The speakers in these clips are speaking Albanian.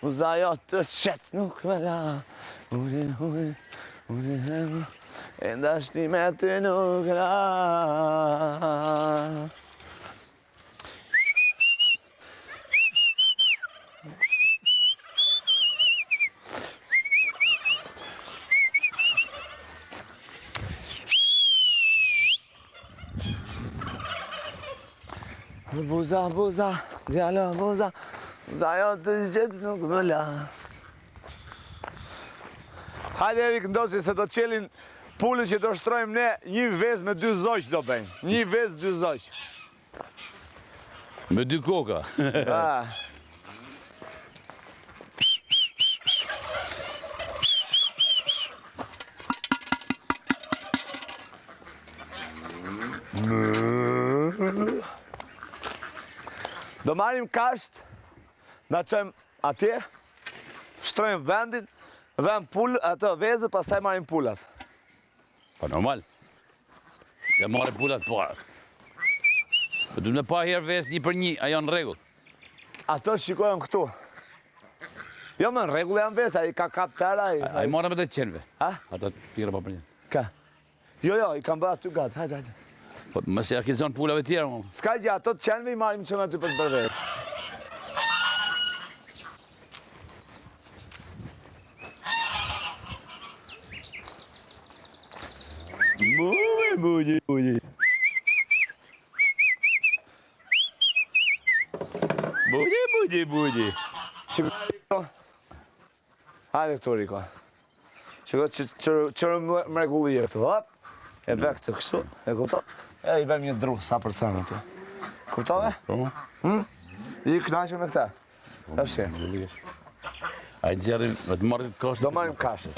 Buza jote qetë nuk më la Unë, unë, unë, unë E dashni me ty nuk ra Buza, buza, djalo, buza, buza jote qetë nuk më la. Hajde Erik Ndoci se do çelin pulët që do shtrojmë ne një vezë me dy zogj do bëjmë. Një vezë dy zogj. Me dy koka. Ah. Do marrim kashtë, na çojmë atje, shtrojmë vendin, vëmë pulë, ato vezët, pastaj marrim pulat. Po normal. Ja marrim pulat para. Po du me pa herë vezë një për një, a janë në rregull. Ato shikojmë këtu. Jo më në rregull janë vezë, ai ka kap tëra. Ai, ai marrë me të qenve. Ha? Ato tjera pa për një. Ka. Jo, jo, i kam bërë aty gati, hajde, hajde. Po, mos ja ke zonë pulave tjera, mo. S'ka gjë, ato të qenve i marrim qëmë aty për të bërë vezë. Muje, muje, muje. Muje, muje, muje. Shiko, Hajde këtu, Riko. Shiko, që që që mrekulli e këtu, hop. E bë këtë kështu, e kupton? E i bëjmë një dru, sa për të thënë aty. Kuptove? Po. Hm? I kënaqur me këtë? Është mirë. A i nxjerrim, do të marrim kashtë. Do marrim kashtë.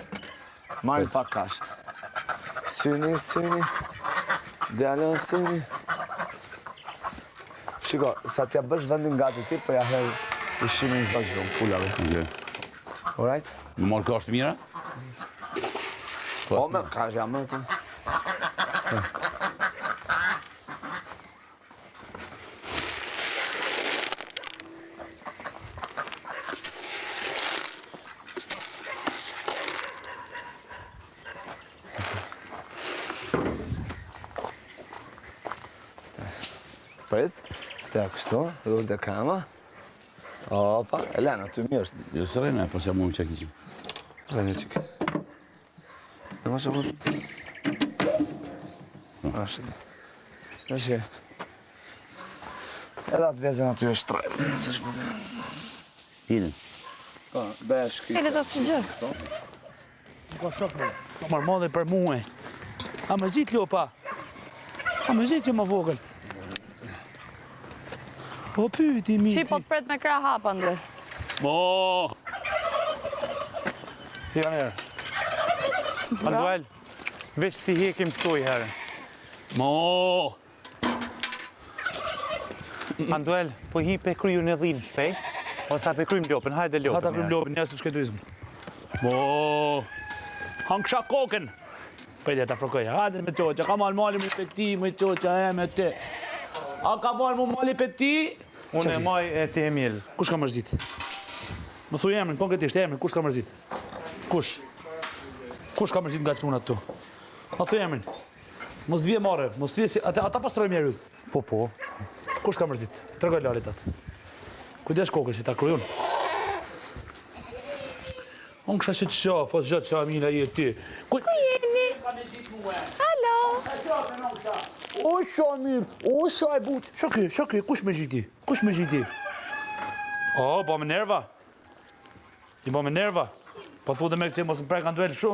Marrim pak kashtë. Syni, syni. Djalo, syni. Shiko, sa t'ja bësh vendin gati ti, po ja hedh ushqimin zogjve, unë pulave. Okej. Alright? Më marrë kashtë mira? Po, me kashtë jam më të. Prit, të kështu, rrugë të kama. Opa, e lënë aty mirë. Jo s'rrena, po se mund çka kishim. Rënë çik. Në mos e mund. Ashtu. Është. Edhe atë vezën aty e shtrojmë. S'është problem. Hinin. Po, bësh këtë. Edhe të gjë. Po shok më. Po marr madhe për mua. A më zit lopa? A më zit jo më vogël? Po pyti mi. Qi po të pret me krah hap, Andre. Mo. Si janë erë. Anduel, veç t'i hekim këto i herë. Mo. Anduel, po hi pe kryu në dhinë shpejt, ose a pe krymë lopën, hajde lopën. Ha ta krymë lopën, njerëz të shkëtuizm. Mo, hangsha kokën. Po dhe ta frokoj, hajde me qoqa, ka mal mali mu pe ti, me qoqa e me te. A ka mal mu mali pe ti? Unë e maj e ti Emil. Kush ka mërzit? Më thuj emrin, konkretisht emrin, kush ka mërzit? Kush? Kush ka mërzit nga çunat tu? Ma thuj emrin. Mos vje marre, mos vje si ata ata pastrojmë njeriu. Po po. Kush ka mërzit? Tregoj Lalit atë. Kujdes kokën që ta kryun. Unë kësha që të shoh, fos gjë që Amina je ti. Ku jeni? Alo. O sa mirë, o sa e butë. Shoki, shoki, kush më gjiti? Kush më gjiti? O, po me nerva. I bo me nerva. Po thu dhe me këtë mos më prek Anduel kështu.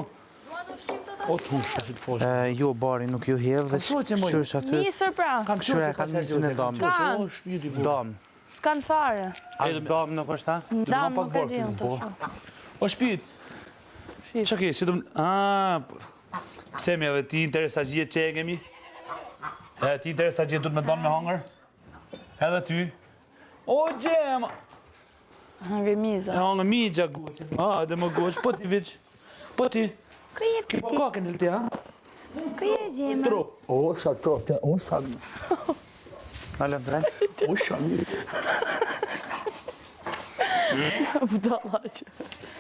O të hush, që të fosh. Jo, bari nuk ju hedh, veç këshyrë që aty... Nisër pra. Këshyrë e kanë nisën e damë. Kanë. Damë. S'kanë fare. As damë nuk është, a? Damë nuk e di unë të shumë. O shpit. Që ke, si të më... A, pse mi edhe ti interesa gjie që e kemi? E, ti interesa gjie du të me donë me hangër? Edhe ty? O, gjema! Hëngri miza. E hëngri miza, goqë. A, edhe më goqë, po ti veç. Po ti. Ku je ti? Po ka kënë ti, ha? Ku je gjema? Trop. O, sa trop, o, sa... Alë, bre. O, sa mirë. Budalla që është.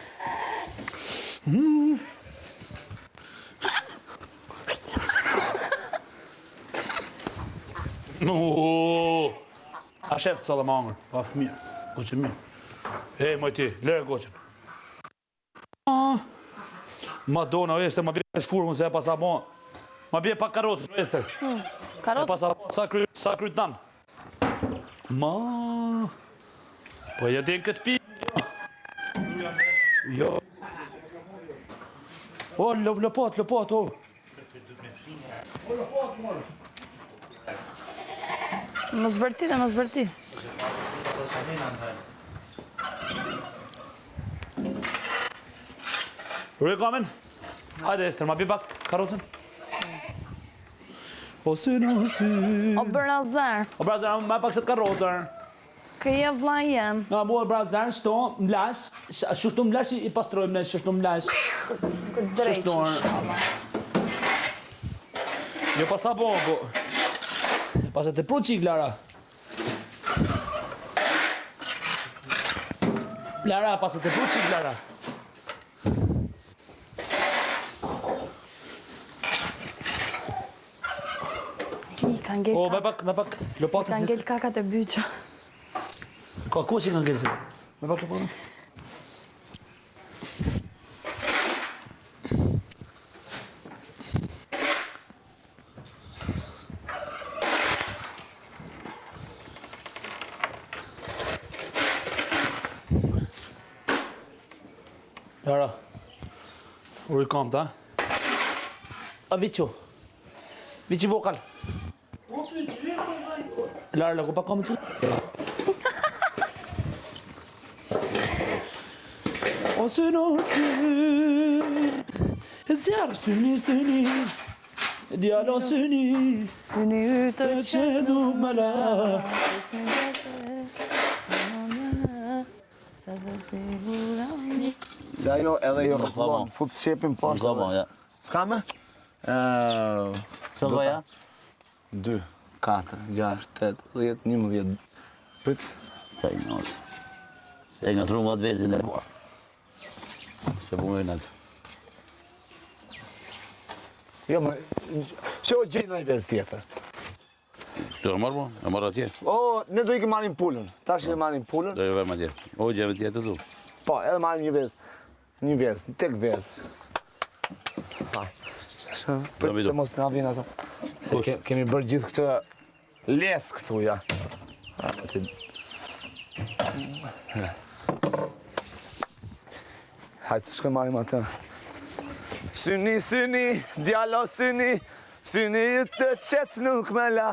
A shef të sollë mangër, pa fëmijë, goqë mirë. Ej, moj ti, lere goqën. Madonna, o Ester, ma bje e shfurë, se e pasa bo. Ma bje pak karrocën, o Ester. Hmm, karrocën? E pasa bo, sa kry, sa kry të nanë. Ma... Po e din këtë pi. Jo. O, lopat, lopat, o. Mos bërtit e mos bërtit. Rri kamen. Hajde Ester, ma bi pak karrocën. O synë, o synë. O brazer. O brazer, ma pak sët karrocën. Kë je vlla jem. Nga mua brazer, shto, mlash, shtu mlash i pastrojmë ne, shtu mlash. Për drejt, inshallah. Jo pasa bo, po. Pasa të pru qik, Lara. Lara, pasa të pru qik, Lara. Hi, ka ngel O, me pak, me pak, lopatën. Ka ngel kakat e byqa. Ka ku që ka ngel se? Me pak lopatën. Lara, uri kam ta? A viqu? Viqi vokal. Lara, lagu pa kam tu? O synë, o synë, zjarr syni, syni, djalo syni, syni yt të qenë më la. Se ajo edhe jo rrotullon, fut qepin poshtë. S'ka ja. S'ka me? Sa ka ja? 2, 4, 6, 8, 10, 11. Prit. Sa i nërë. E nga trumë atë vezin e parë. Se bu më nalë. Jo, më... Që o gjejnë një vezë tjetër? Të e marrë, po? E marrë atje. O, ne do ikim marrim pulën. Tash ne marrim pulën. Do e vëmë atje. O, gjejmë tjetër tu. Po, edhe marrim një vezë. Një vezë, tek vezë. Ha. Për se mos na vjen ato. Se ke, kemi bërë gjithë këtë les këtu, ja. Hajtë, shkojmë marrim atë. Syni, syni, djalo syni, syni të qetë nuk me la.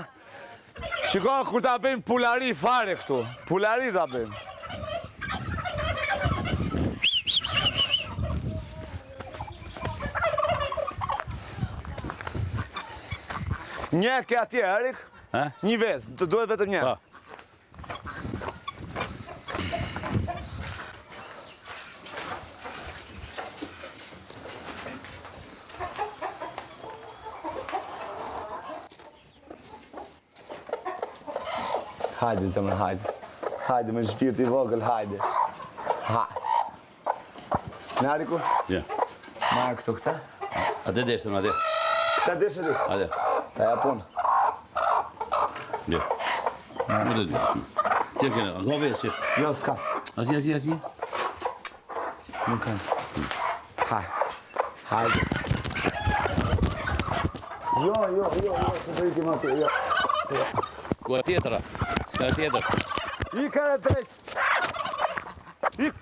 Shiko, kur ta bëjmë pulari fare këtu, pulari ta bëjmë. Një ke atje, Erik? Një vezë, të duhet vetëm një. Pa. Hajde, zemër, hajde. Hajde, me shpirt i vogël, hajde. Ha. Nariku? Ja. Marrë këtu këta? Atë deshëm, atë. Këta deshëm ti? Atë. Ta jap unë. Jo. Më të dy. Që kene, a ka vezë që? Jo, s'ka. Asnjë, asnjë, asnjë? Nuk kanë. Ha. Hajde. Jo, jo, jo, jo, se do ikim aty, jo. jo. Ku e tjetra? S'ka e tjetër. I kërë drejt. Ik!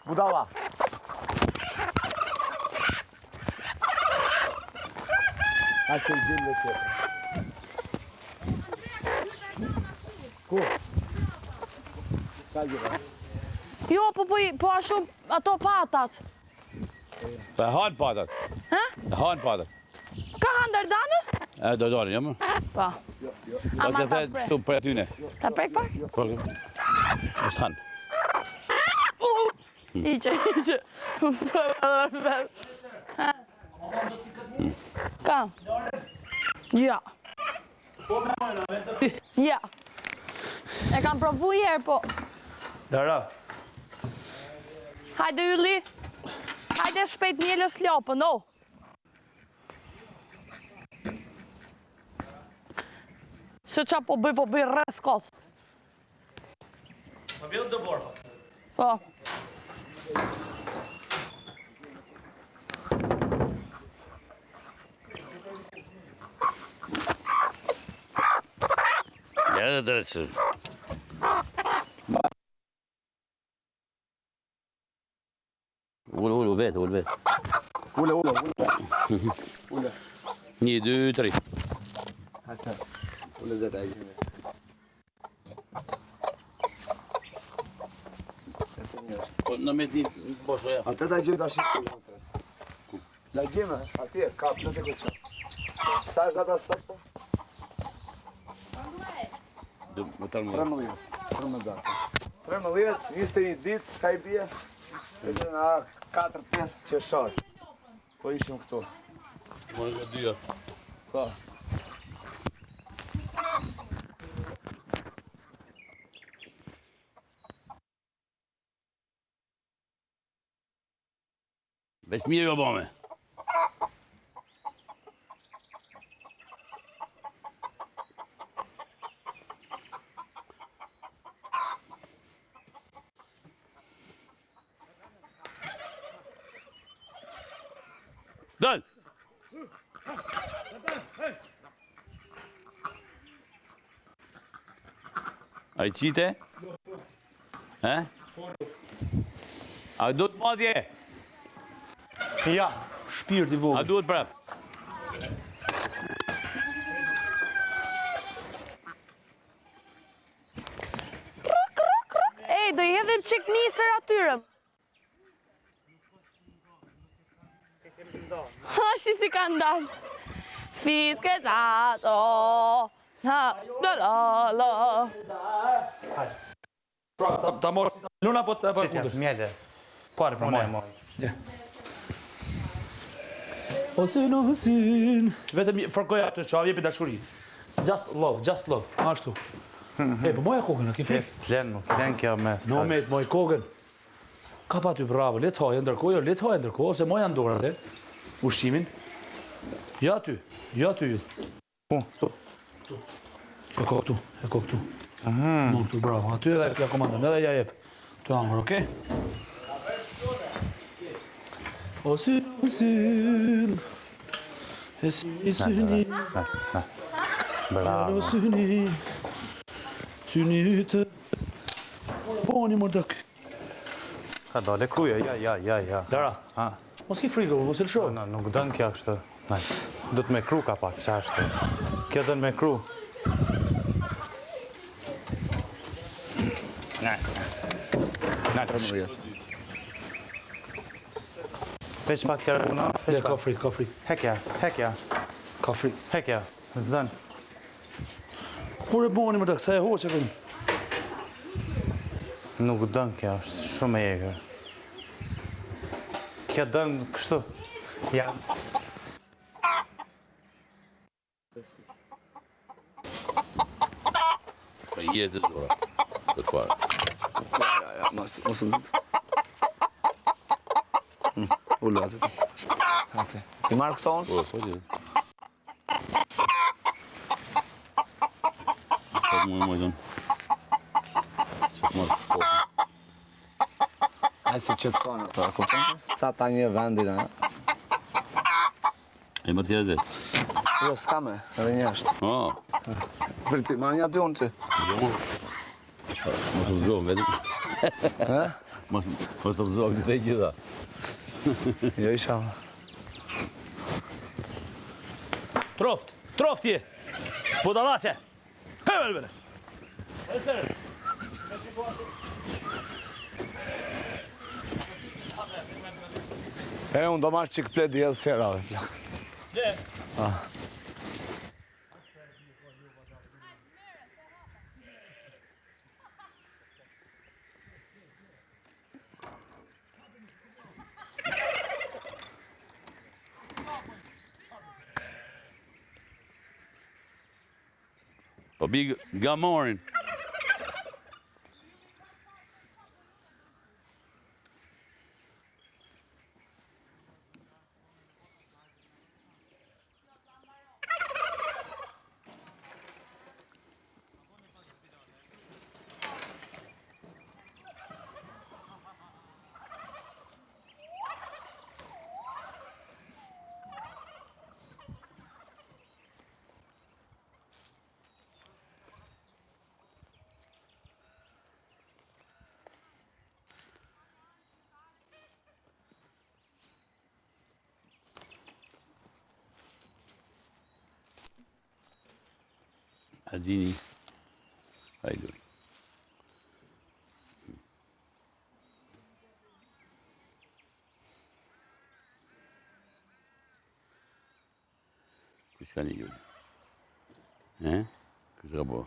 Budalla! A që i gjellë tjetër. Ku? S'ka gjëra. Jo, po po, po ashtu ato patat. Po e hanë patat. Ha? E hanë patat. Ka hanë dardanët? E, dardanët, jo më. Po. Po se the qëtu për atyne. Ta prek pak? Po, është hanë. Iqe, iqe. Ka. Ja. Ja. E kam provu herë, po. Dara. Hajde Ylli. Hajde shpejt mjelësh lopën, o. Se ça po bëj, po bëj rreth kot. Po bjellë do borë, po. Po. Ja dhe drejtë Ul, ul, vetë, ul, vetë. Ule, ule, ule. Ule. Një, dy, tri. Hasan, ule dhe ta gjime. Po, në me ti, bosho ja. Atë ta gjime ta shqipë ku La gjime, atje, ka plot e këtë Sa është data sot, po? 13. 13, 13 data. 13, 21 ditë, sa i bie? Edhe në 4-5 qershor. Po ishim këtu. Morë nga dyja. Po. Veç mirë jo bome. Dal! A i qite? He? A duhet matje? Ja, shpirt i vogël. A duhet prap? Rrok, rrok, rrok. Ej, do i hedhim çik misër atyre. Ha, shi si kanë dalë. Fiske zato. Ha, la la la. Pra, ta, ta marrë luna po ta kundër. Mjele. Pare pra moj. Ja. O syn, o syn. Vetëm fërkoja atë çavë, jepi dashuri. Just love, just love. Ashtu. E, po moja kokën, a ke frikë? S'len, nuk len kjo me. No, me, moj kokën. Kap aty bravo, le të hajë ndërkohë, jo le të hajë ndërkohë, ose moja në dorë atë ushqimin. Jo aty, jo aty yll. Ku? Këtu. E ka këtu, e ka këtu. Mhm. Mo këtu, bravo. Aty edhe ja komandon, edhe ja jep. Të hangër, okej? O sy, o sy. E syni, syni. Bravo. O syni. Syni ytë. Boni, më dëk. Ka dale kruja, ja, ja, ja, ja. Lara, Ha. mos ki frikë, mos e lësho. No, nuk dën kjo kështu. Naj. Do të me kru ka pak, qa ashtu. Kjo dën me kru. Na. Na, Veç pak tjera puna, veç Le, ka pak. frikë, ka frikë, Hekja, hekja, ka frikë. hekja, s'dën. Kur e boni më të kësa e hoqe kënë? Nuk dën kjo, është shumë e egër. Kjo dën kështu. Ja. Ka jetë e zora. Të të parë. Ja, ja, ja, mos, mos u zët. Hmm, ulu aty. Aty. I marr këto unë? Po, po, po. Sa më më thon. Sa më shko. Ai si qetëson ato, e kupton? Sa ta një vendin, a? E më tjerë vetë. Jo, s'ka me, edhe një është. Oh, Për ti, marrë një aty unë ty. jo. Mos u rrëzohem vetëm. Mos mos u rrëzohem të gjitha. Jo, isha. Troft, troft je. Budallaqe. Hej, bele, bele. E, unë do marrë çik ple diell si herave, plak. Le. Ah. Po bi gamorin. A dini? Hajde. Kush ka një lule? E? Kush ka bo?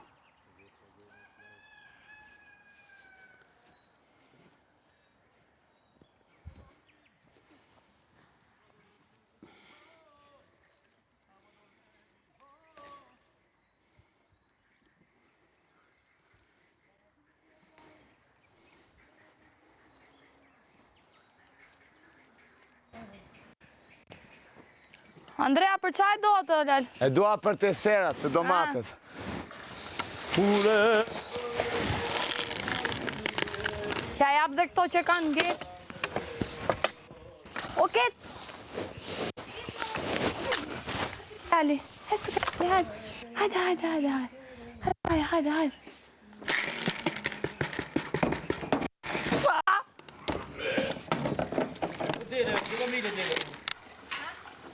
Andrea, për ça e do atë, Lal? E dua për te serat, te domatet. Pure. Kja jap dhe këto që kanë nge. Oke. Ali, hajde, hajde, hajde, hajde, hajde, hajde, hajde, hajde.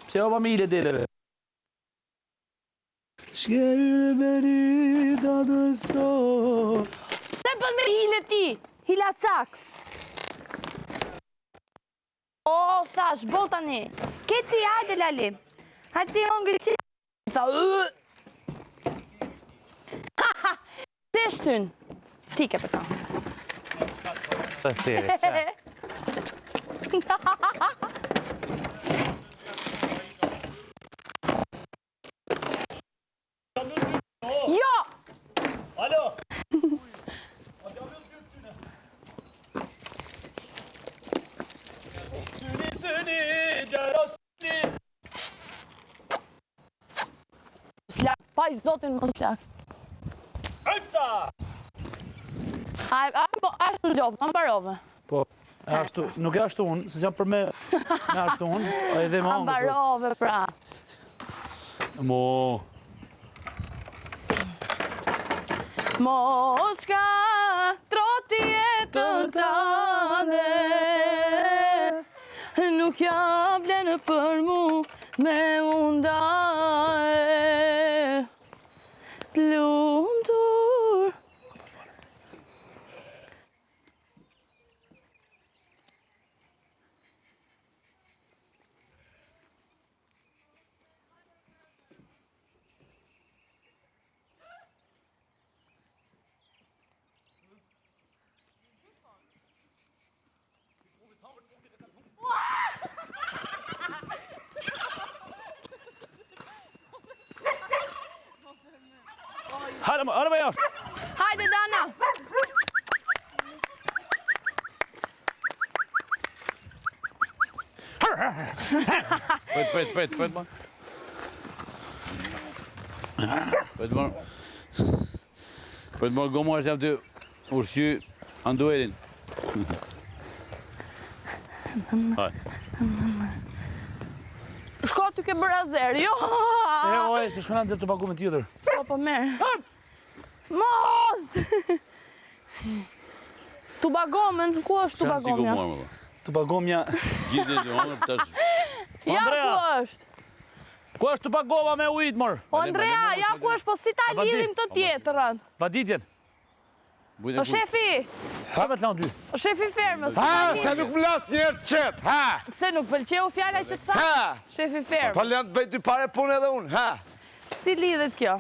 Pse o familje deleve? Shkërë merita të so Pse bën me hile ti? Hilacak. O, thash, bol tani. Keci, hajde, Lali. Hajde si hongri si... Tha, ë. Ha, ha, Te shtyn. Ti ke për ta. Të siri, që? Jo! Alo! Syni, syni, gjero syni. Mos lak, pa i zotin mos lak. Ejta! Ai, ai, po, ashtu lopë, më mbarove. Po, ashtu, nuk e ashtu unë, se jam për me, me ashtu unë, a edhe më A mbarove, pra. Mo. Mos ka troti jetën tane Nuk ja vlen për mu me u ndae T'lumtur Hajde, hajde më jashtë. Hajde, Dana. Prit, prit, prit, prit, më. Prit, më. Prit, më, gomar jam tu ushqy Anduelin. Hajde. Shko ty ke bërë azer, jo! E, o, e, s'të shkona nxjerr të pagu me tjetër. Po, po, merë. Mos! Tubagomën, ku është tubagomja? Tubagomja... Gjithë e gjë, tash... Ja, ku është? Ku është tubagoma me ujit, mor? O, Andrea, ja, ku është, po si ta lidhim të tjetërën? Vaditjen. O, shefi! Ha, me të lanë dy? O, shefi fermës. Ha, se nuk më latë njëherë të qetë, ha! Pse nuk pëlqeu fjala që të tha? Ha! Shefi fermës. Po lëmë të bëj dy pare punë edhe unë, ha! Si lidhet kjo?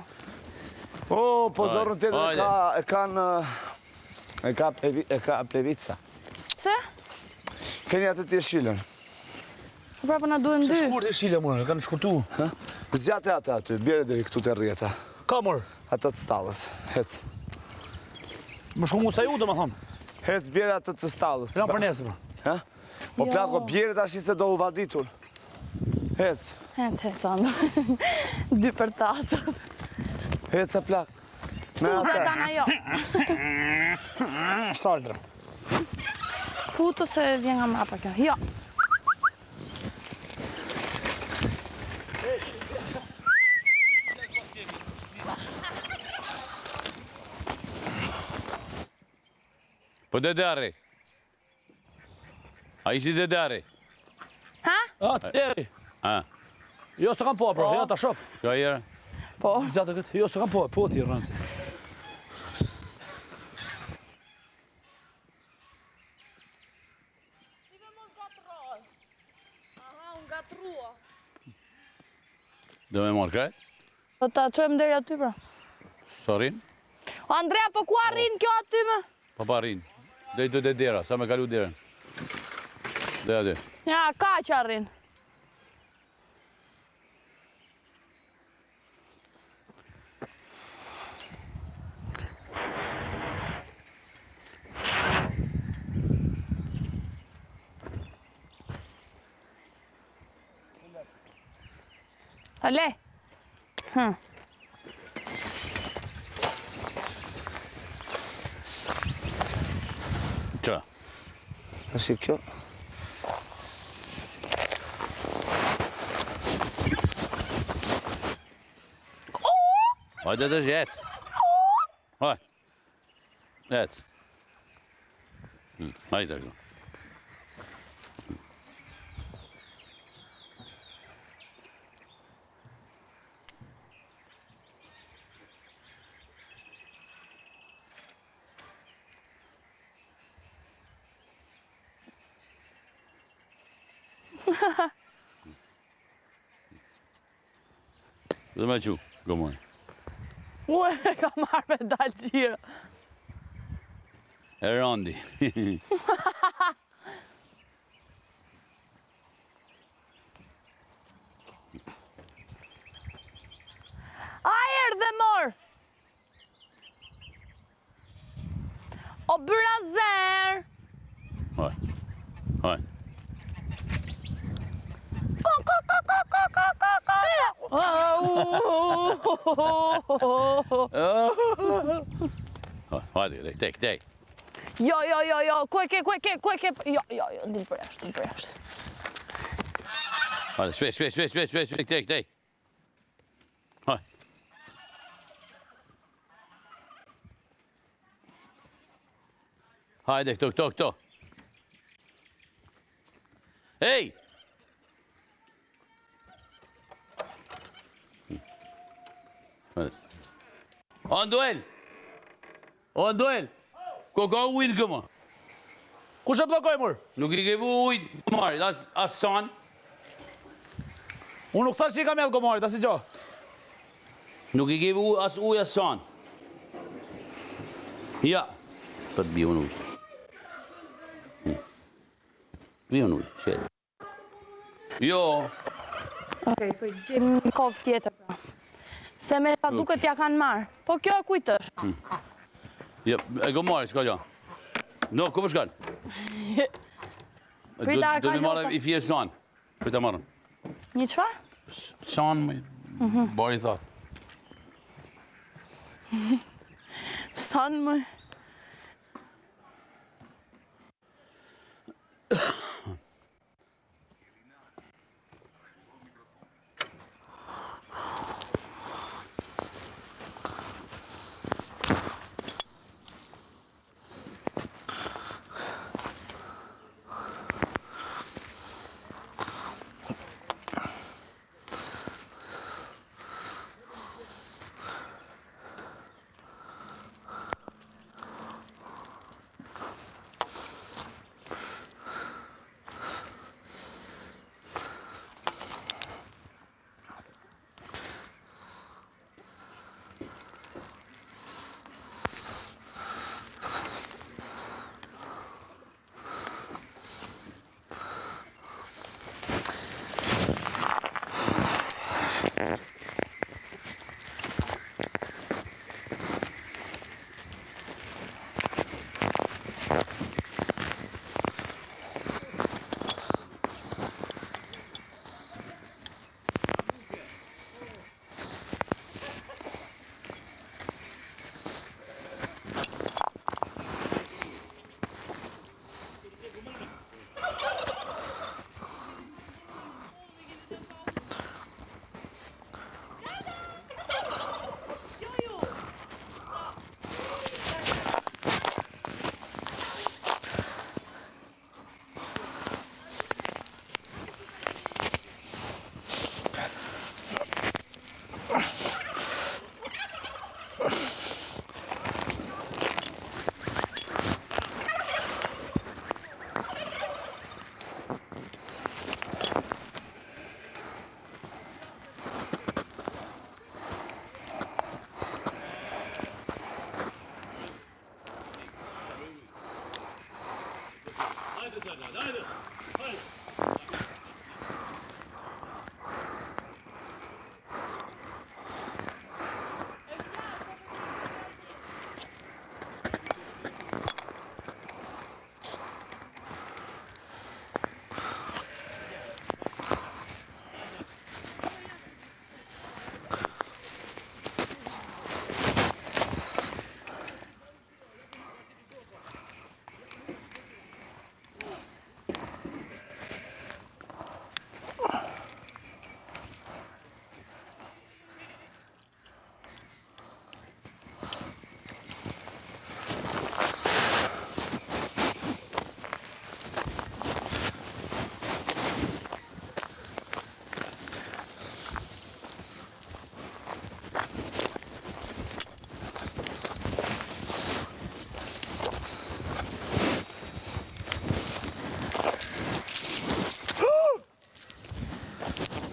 O, po zorrën tjetër e ka, e kanë, e ka, e ka plevica. Pse? Keni atë të jeshilën. Po pra po na duhen dy. Se shkurt jeshile, mor, e kanë shkurtu. Zgjate atë aty, bjere deri këtu te rrjeta. Ka, mor? Atë të stallës, hec. Më shumë u sa ju, domethonë. Hec, bjere atë të stallës. S'e për nesër, po. Ha? Po Jo. plako, bjere tash se do u vaditur. Hec. Hec, hec, ando. Dy për tacat. Hec, a plak. Me Tu, pra atë. Dana, jo. Saltra. Futu se vjen nga mrapa kjo. Jo. Po dedari. A ishi dedari? Ha? A, të deri. A, Jo, s'e kam po, bro, ja, ta shof. shka jere? Po. Zatë këtë, jo, s'e kam po, po ti rëndë. Aha, unë gatrua. Do me marrë krejt? Po ta çojmë deri aty pra. Sa rrin? O Andrea, po ku arrin kjo aty më? Po pa rrin. Do i do te dera, sa me kalu derën. Dhe aty. Ja, kaq arrin. Ale. Hm. Që? Tash kjo. Hajde të ec. Hajde. Ec. Hm, hajde këtu. Dhe me qu, gomon. Ue, ka marrë me dalë gjira. E randi. A erdhe mor? O byrazer! Haj. Haj. Ko, ko, ko, ko, ko, ko, ko, ko. Hajde, tek, tek. Jo, jo, jo, jo, ku e ke, ku e ke, ku e ke, jo, jo, jo, dil për jashtë, dil për jashtë. Hajde, shpejt, shpejt, shpejt, shpejt, shpejt, shpejt, tek, tek. Hajde. Hajde, këto, këto, këto. Ej! Anduel! Anduel! Ko ka ujnë këma? Kush e bllokoi mor? Nuk i ke vu ujë gomarit, as, as sanë. Unë nuk thash që i kam hedh gomarit, asnjë gjo. Nuk i ke vu as ujë as sanë. Ja, po të bi unë ujë. Hm. Bi unë ujë, shele. Jo. Okej, po gjejmë një kovë tjetër pra. Se me sa duket ja kanë marrë. Po kjo e kujt është? Hmm. Jo, e gomarit, s'ka gjo. No, ku po shkon? Prita, Do ka të marrë lota. i fije sanë. Prita marrën. Një çfarë? Sanë, më, Mhm. bari thatë. Sanë më...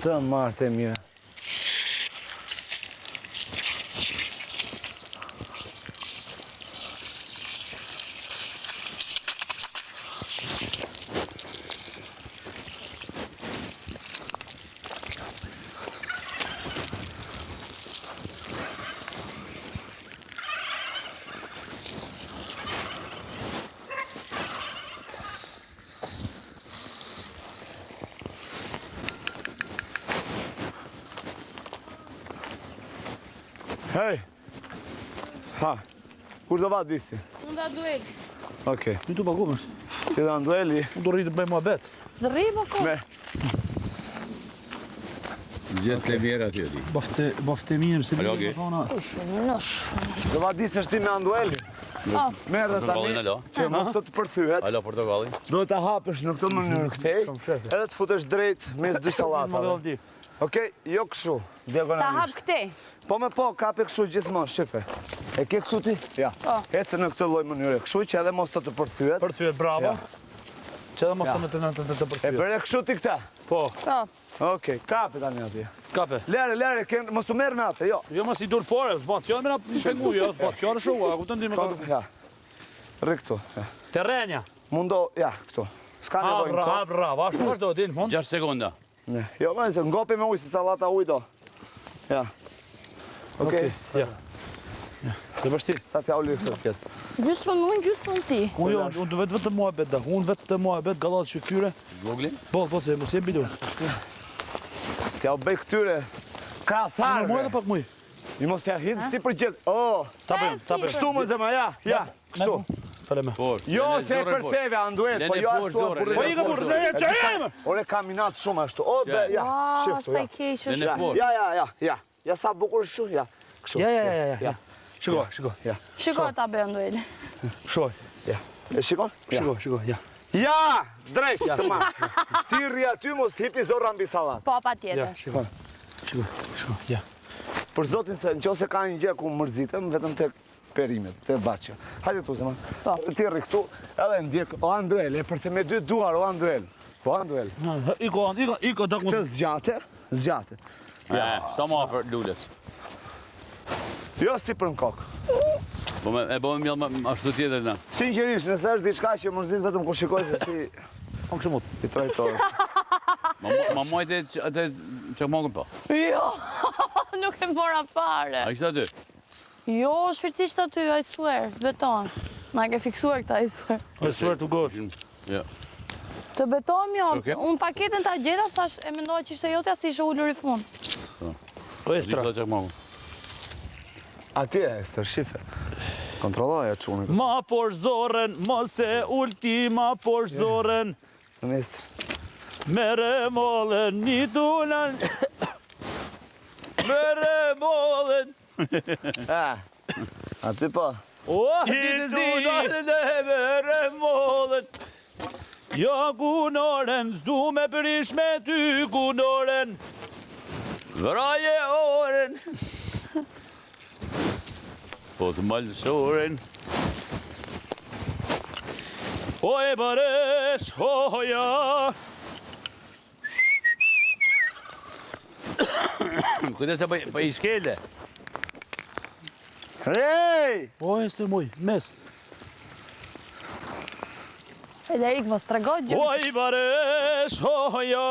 Të martë e mirë. Hej! Ha, kush do vadisi? Unë dhe Andueli. Okej. Një të pagu, më. Ti dhe Andueli. Unë do rri të bëj muhabet. Dhe rri, po ko. Me. Gjithë të mirë aty ti. Bafte, bafte mirë, se Alo, mirë, ke? më thona. Do vadisësh ti me Anduelin. Po. Merre Portokallin, tani, alo. që mos të të përthyhet, Alo, portokallin. duhet ta hapësh në këtë mënyrë këtej, edhe të futesh drejt mes dy Më sallatave. di. Okej, jo kështu, Ta hap diagonalisht. këtej. Po me po, kape kështu gjithmonë, shife. E ke këtu ti? Ja. Po. Ecë në këtë lloj mënyre, kështu që edhe mos të të përthyhet. Përthyet, bravo. Ja. Që edhe mos të më të të të të E përthyet. bëre kështu ti këta? Po, Po. Okej, kape tani atje. kape. Lere, lere, ken, mos u merr me atë, jo. Jo mos i dur fare, s'bën fjalë me na pengu, jo, s'bën fjalë shoku, a kupton ti me Po, ka. ja. Rri këtu. Ja. Terrenja. Mundo, ja, këtu. S'ka nevojë në Hapra, kokë. hapra, vazhdo, vazhdo, deri në fund. 6 sekonda. Ne. Jo, më se ngopi me ujë, se sallata ujë do. Ja. Okej, Ja. Ja. Dhe bësh ti. sa t'ja uli këtë tjetë. Gjysmën unë, gjysmën ti. Unë jo, unë vetë vetëm muhabet da. Unë vetëm muhabet gallat që fyre. Vogli? Po, po, se mos jem bidur. T'ja u bëj këtyre ka Unë muaj tharve. edhe pak muj. I mos ja hidh si për gjithë. Oh, Sta bëjmë, sta bëjmë. kështu më zemra, ja, ja, kështu. Falem. Poshtë. Jo, Lene se e zorën poshtë. përtheve, Anduel, po Lene jo poshtë ashtu, zorën, burrë. Po lene i ka poshtë burrë, zorën. ne që jemi. Ore, ka minat shumë ashtu. O, be, ja, Ah, shif këtu, sa ja. i keq Lene është. Ja, poshtë. ja, ja, ja, ja. Ja sa bukur është, ja. Kështu. Ja, ja, ja, ja, ja. Shiko, shiko. Ja, Shiko ta bëj Andueli. Shiko, ja. E shikon? Ja. shiko, shiko, ja. Ja, drejt të ma. Ti rri aty mos të hipi zorra mbi sallat. Po, Ja, patjetër. shiko. Shiko, shiko, ja. Për zotin se nëse ka një gjë ku mërzitem, vetëm tek perimet, te bahçja. Hajde tu zemër. Po. Ti rri këtu, edhe ndjek o Anduel, e për të me dy duar o Anduel. O Anduel. Iko, iko, iko, dak Këtë mos. zgjate, zgjate. Ja. Sa më afër lules. Jo si për në kokë. Po me, e bëmë mjell më- ashtu tjetër na. Sinqerisht, nëse është diçka që mërzit vetëm kur shikoj se si On kështu mut. i trajtoj. Ma ma majte që- atë çakmakun po. Jo, nuk e mora fare. A ishte aty? Jo, shpirtësisht aty, I swear, betohem. Na ke fiksuar këta, I swear. I swear to God. Jo. Të betohem jo, Okej. unë paketën ta gjeta, thash, e mendova që ishte jotja, si ishe ulur i fund. O estra. Ishte çakmakun. Atje, Ester, shife. Kontrolloja çunit. Ma poshtë zorën, mos e ulti, ma poshtë zorën. Në Ester. Mere mollën, një tulan. Mere mollën. Ah. Aty po. O, ditë zi. dhe mere mollën. Jo kunoren, s'du me prish me ty kunoren. Vraje orën. Po të malësoren. O e bëresh, o ja. Kujdes se po po i shkele. Rej! O e stërmoj, mes. Federik, mos trego gjë. O i bëresh, o ja,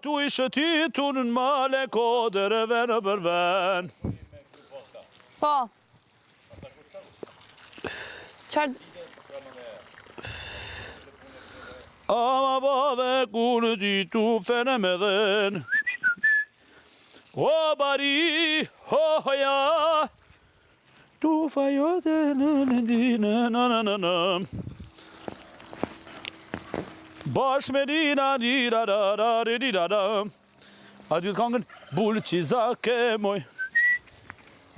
tu i shëtitun në male kodërëve në përven. Po. Çfarë? Ama bave kur ti tu fene me dhen. O bari, o ja, tu fajote në në di në në në në në. Bash me di na di da da da di di da da. A dytë kangën, bulqiza ke moj.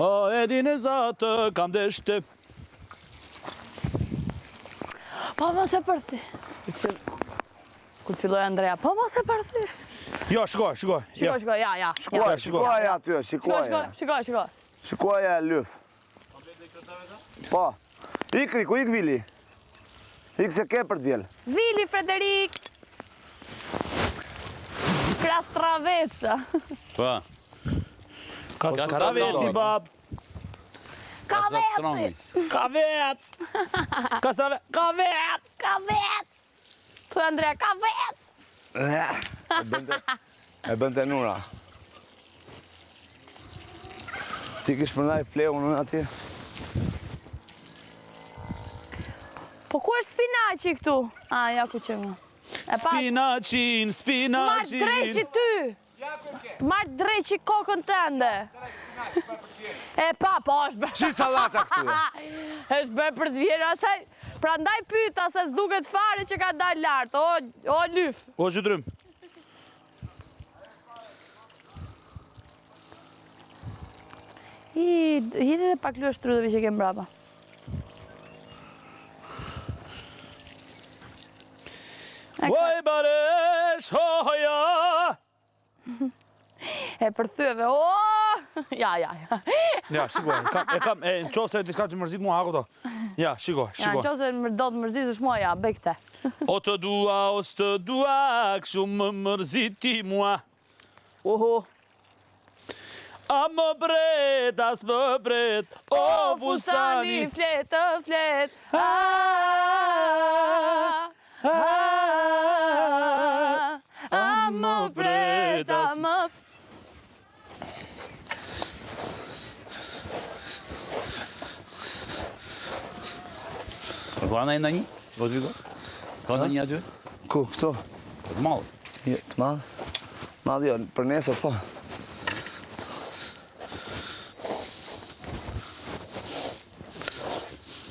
O e di në zatë kam deshte. Po mos e përthy. Kur të filloi Andrea, po mos e përthy. Jo, shko, shko. Shiko, shiko, ja, ja. Shikuaja, ja. shikuaja aty, Shiko, shiko, shikuaja. shiko, shiko. Shikuaja e lyf. Po. Ikri, ku ik Vili? Ik se ke për të vjel. Vili, Frederik! Kastraveca. Po. Kastraveci, bab. Kaveci. Kavec. Kastrave, kavec. Kavec. Po Andrea, kavec. E bënte, e bënte Nura. Ti kish përndaj pleun unë atje? Po ku është spinaqi këtu? A, ja ku që më. E pas. Spinaqin, spinaqin. Marr dreqi ty! Marr dreqi kokën tënde. E pa, po është bërë. Qi sallata këtu? Është bërë për të vjerë asaj. Prandaj pyeta se s'duket fare që ka dalë lart. O, o lyf. O gjytrym. I, hidhi dhe pak lue shtrydhëve që ke mbrapa. Oj baresh, hoja! E përthyeve, o! Ja, ja, ja. Ja, shiko, e kam, e kam, e, në qoftë se diçka që mërzit mua, haku to. Ja, shiko, Ja, shiko. në qoftë se më do të mërzitësh mua, ja, bëj këtë. O të dua, o s'të dua, kështu më mërzit ti mua. Uhu. A më pret, a s'më pret, o fustani. flet, të flet. A, a, a më pret, a më Po ka ndonjë ndonjë? Po të viko? Ka ndonjë aty? Ku, këto? Po të madh. Jo, të madh? Madh jo, për nesër po.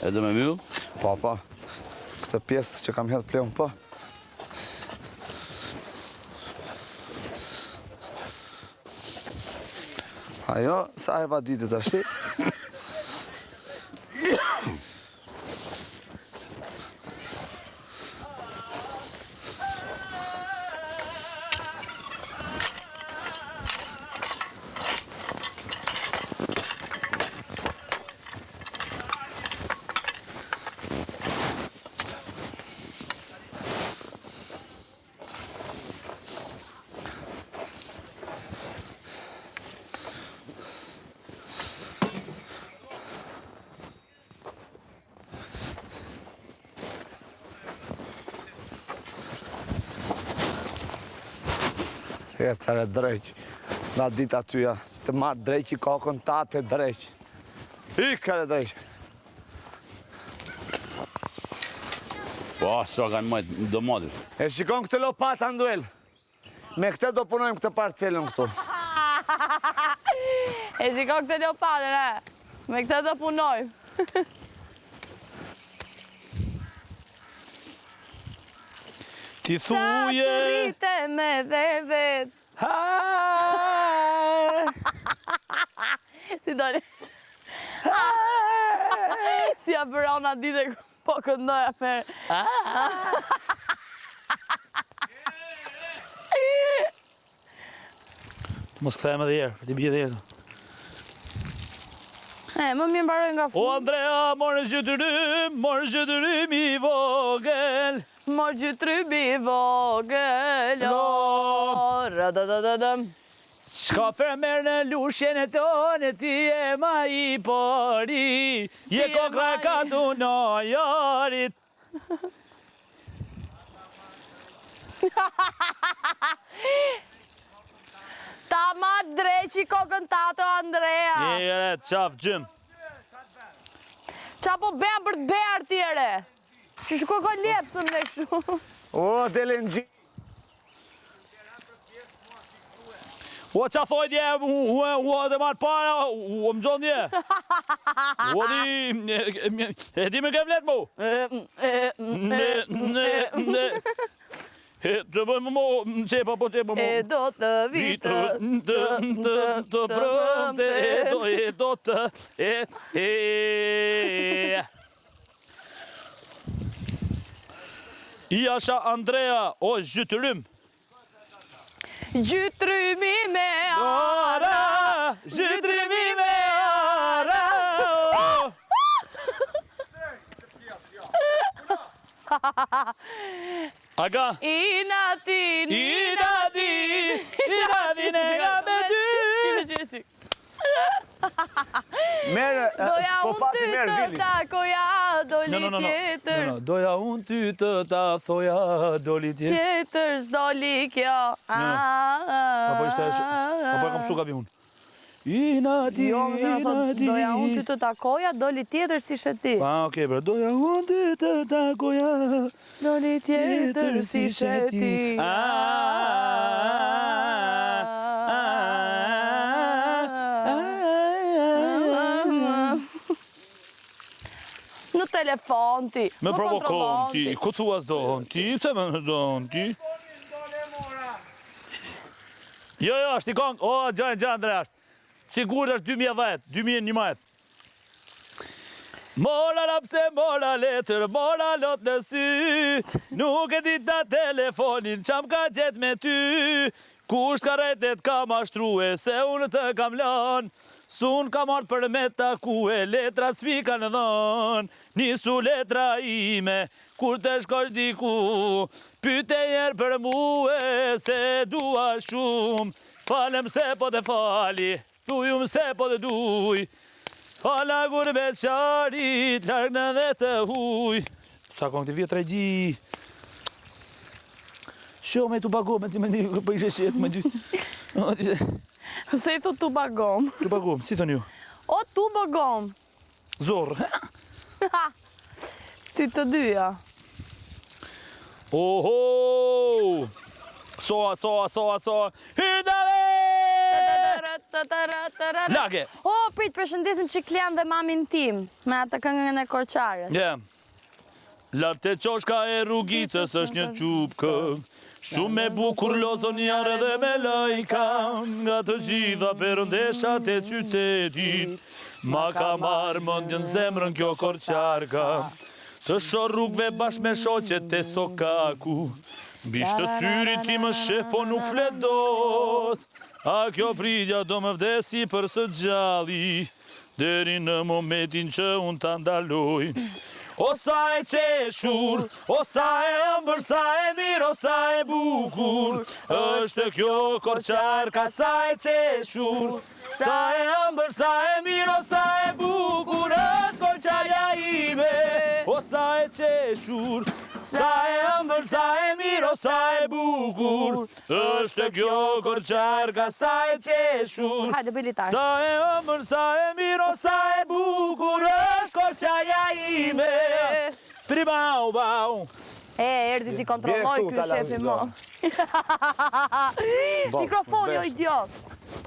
Edhe me myll? Po, po. Këtë pjesë që kam hedhë pleun, po. Ajo, sa e vaditet tashi? E, care dreq. Na dita ty ja. Të marrë dreqi kokën tate dreq. Ik, care dreq. Po, sa kanë majtë domatet. E shikon këtë lopatë, Anduel? Me këtë do punojmë këtë parcelën këtu. E shikon këtë lopatën, e? Me këtë do punojmë. Ti Sa të thuje... rrite me dhe vet. Ha! Si doli. Si ja bëra unë atë ditë kur po këndoja me... Mos kthehem edhe herë, për t'i bie edhe herë. E, më mirë mbaroj nga O fundi. Andrea, more gjytërym, more gjytërym i vogël. Mor gjytrym i vogël, o, rëdëdëdëdëm. S'ka fermer në Lushnjën e tonë, ti je ma i pari, je je kokra ma i- katunajarit. Ta ma dreqi kokën tato, Andrea. E, qaf, gjym. Qa po beam për të bear tjere? Që shko ka lepsëm dhe kështu. O, dele në gji. O, qa thoj dje, u, u, u, dhe marrë para, u, më gjonë dje. U, di, e di me ke vlet mu. Ne, ne, ne. E, të bëjmë mu, në qepa, po qepa mu. E do të vi të, të, të, të prëmte, e do, e do të, e, e. Jasha Andrea, o gjytërym. Gjytrymi me ara, Ara, gjytrymi me ara. o. Aga. Inati, Inati, Merë, Doja po unë papi ty merë të Vili. takoja, doli No, no, no, no. tjetër. No, no, doja unë ty të ta thoja, doli tjetër. Tjetër s'doli kjo. Apo ishte apo e kam mësu gabim unë. Inati, Jo, më thënë, thot, inati. doja unë ty të takoja, doli tjetër si ishe ti. Pa, okej, bro, doja unë ty të takoja, Doli tjetër si ishe ti. Ah, ah, ah, ah. Në telefon ti. Më provokon kontrollon ti, ku thua s'don ti, pse më don ti? Jo, jo, është i kongë, o, gjë, gjë, Andrea, është. Sigurt është 2010, 2011. Mora lapse, mora letër, mora lot në sy Nuk e dita telefonin, qa m'ka gjetë me ty Kush ka rretet ka mashtrue, se unë të kam lënë S'un kam ardhë për me takue, letra s'mi kanë dhënë Nisu letra ime, kur të shkosh diku Pyte njerë për mue, se dua shumë Falem se po të fali, thujum se po të duj Fala gurbetqarit, larg në dhe të huj Sa kongë të vjetra i di Sho me tubago, me ti me di, po ishe qetë me dy. Se i thu tubagom. Tubagom, si thoni ju? O tubagom. Zorr. Ti të dyja. Oho! Soa, soa, soa, soa. Hydave! Lage! O, prit, përshëndesim Çiklian dhe mamin tim, me atë këngën e Korçarës. Yeah. Lart te qoshka e rrugicës është një çupkë Shumë e bukur lozon jarë dhe me lajka Nga të gjitha perëndeshat e qytetit Ma ka marrë mendjen zemrën kjo korçarka Të shoh rrugëve bashkë me shoqet te sokaku Bisht të syrit ti më sheh po nuk flet dot A kjo pritja do më vdesi për së gjalli Deri në momentin që unë ta ndaloj O sa e qeshur, o sa e ëmbël, sa e mirë, o sa e bukur Është kjo korçarka sa e qeshur Sa e ëmbël, sa e mirë, o sa e bukur Është korçarja ime O sa e qeshur, sa e ëmbël, sa e mirë, o sa e bukur Është kjo korçarka sa e qeshur Hajde, bëj litar. Sa e ëmbël, sa e mirë, o sa e bukur është korçarja ime Pribau, bau E, erdi ti kontrolloj Bjere këtu, ky ta shefi lavë, mo. Bo, Mikrofoni o vesh. idiot.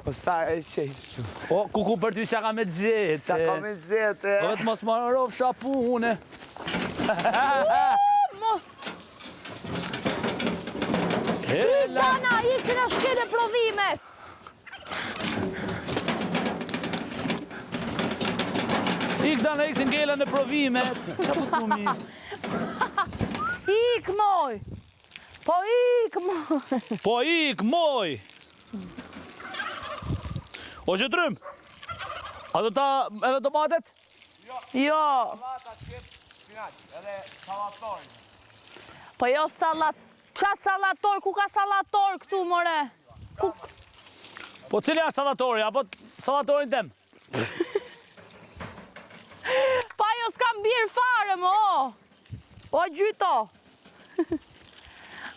Po sa e qeshur. O, kuku për ty qa ka me të Sa ka me gjetë. O, të mos më rofsha pune Mos, Hela Dana, ik se na shkele prodhimet. Ik dana, ik se ngela në provimet Qa po thumi? Ik moj. Po ik moj. Po ik, moj O që trym A do ta edhe domatet? Jo. Po jo sallat. Qa sallator? Ku ka sallator këtu more? Ku Po cili është sallatori? Apo sallatorin tem? Pa jo s'kam birë fare, mo! O, gjyto!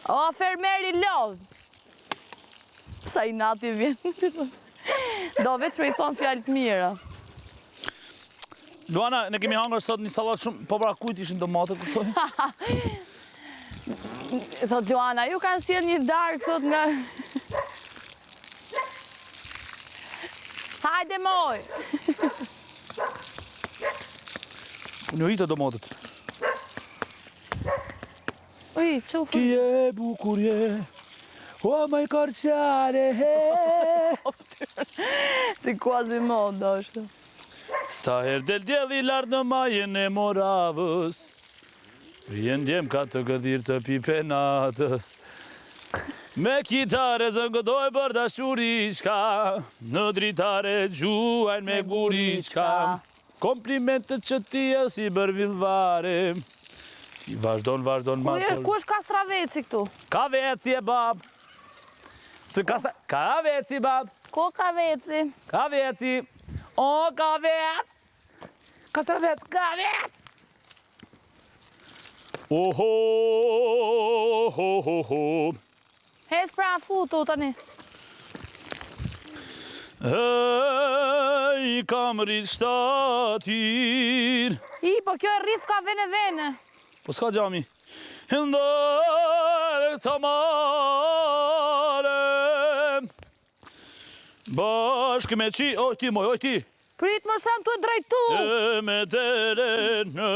O, fermeri lodh! Sa i nati vjen. Do veç me i thonë fjalë të mira. Luana, ne kemi hangër sot një sallat shumë, po pra kujt ishin domatet këto? Thot Luana, ju kanë sjell një darkë, thot nga... Hajde moj! Unë i të domatet. Uj, pse u Ti fut? je bukur je, o moj korçare, he. Si Quasimodo është. Sa herë del djelli lart në majën e Moravës, Vjen djem ka të gëdhir të pipe natës. Me kitare zëngëdoj për dashuriçka, në dritare gjuajnë me guriçka. Komplimentet që ti e si bërë vilvare. I vazhdon, vazhdon, Ku, ma është, ku është kastraveci këtu? Ka veci e bab. Të kasta... Ka veci bab. Ku ka veci? Ka veci. O, ka vec. Kastravec, kastravec! Oho, ho, ho, ho. Hec pra futu tani. Ej, kam rrit shtatin. I, po kjo e rrith ka vene vene. Po s'ka gjami. Ndër këto male. Bashkë me qi, oj ti moj, oj ti. Prit më jam tu e drejtu! E me dele në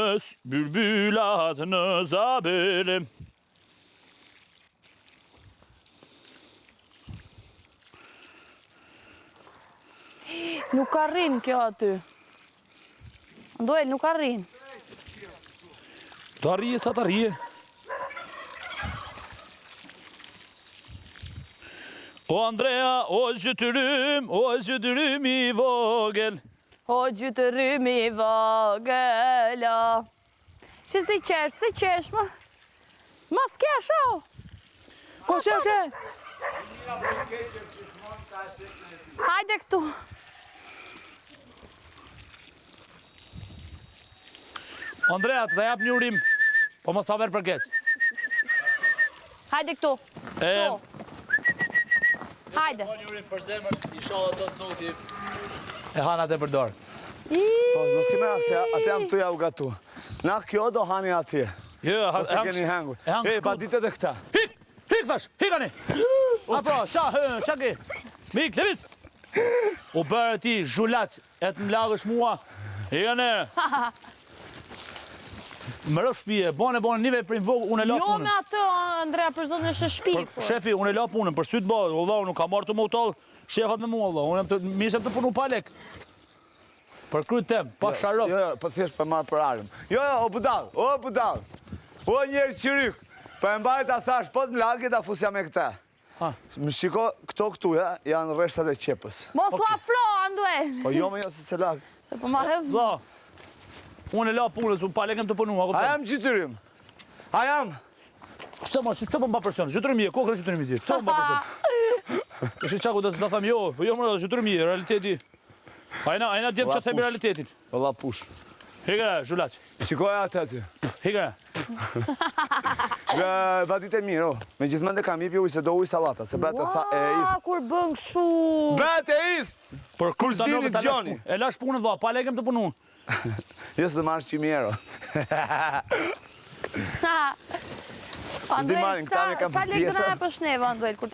bylbylat në zabele. Nuk arrin kjo aty. Anduel, nuk arrin. Të arrije, sa të arrije. O Andrea, o gjytërym, o gjytërym i vogël. O gjytërym i vogël, o. Që si qesh, si qesh, më? Mos kesh, o! Po qesh, e? Hajde këtu. Andrea, të ta jap një urim, po mos ta merr për keq. Hajde këtu. E... Hajde. Një urim për zemër, inshallah do të zoti. E hana të përdor. Po, mos kemi akse, atë jam tu ja u gatu. Na kjo do hani atje. Jo, Po se keni hangur. E, E, pa ditë edhe këta. Hik, hik, thash, hik ani. Apo, sa, hë, ça ke? Mik, lëviz. U bërë ti, zhulac, E të më lagësh mua, i në Më rë shpije, bone, bone, një veprim vogël, unë e la Jo punën. me atë, Andrea, për zotin është shpifur. Shefi, unë e la punën, për sytë bë, vëlla, unë nuk kam marrë të më utall, shefat me mua, vëlla, unë jam të, mirë se jam të punu pa lek. Për kryet tem, pa sharop. Jo, jo, po thjesht po marr për armë. Jo, jo, o budall, o budall. O njerë çyryk. Po e mbajta thash, po të më lagë ta fusja me këtë. Më shiko, këto këtu, ja, janë rreshtat e qepës. Mos u afro, Anduel! Po jo, më jo, se se lag. Se po ma hedh. Vlla, unë e la punën, se unë pa lekë të punu, a A kupton? jam gjytyrim? A jam? Pse mo, pse po më ba presion? Gjytyrim je, kokën gjytyrim ti. Pse po më ba presion? Është çaku do të ta them jo, po jo më gjytyrim je, realiteti. A jena, a jena djem që themi realitetin. Valla push. Hikë, zhulaç. Shikoje atë aty. Hikë. Gë, vadite mirë, o. Me gjithmend e kam ipi ujë, se do ujë sallata, se bëhet e tha e idh. Ua, kur bën kështu. Bëhet e idh! Për Kur s'dini dëgjoni. E lash punën valla, pa lekë të punu. Jo se do marrësh 100 euro. Anduel, marrin, sa, këta me kam sa lekë do na pjetë. japësh neve, Anduel, kur ta.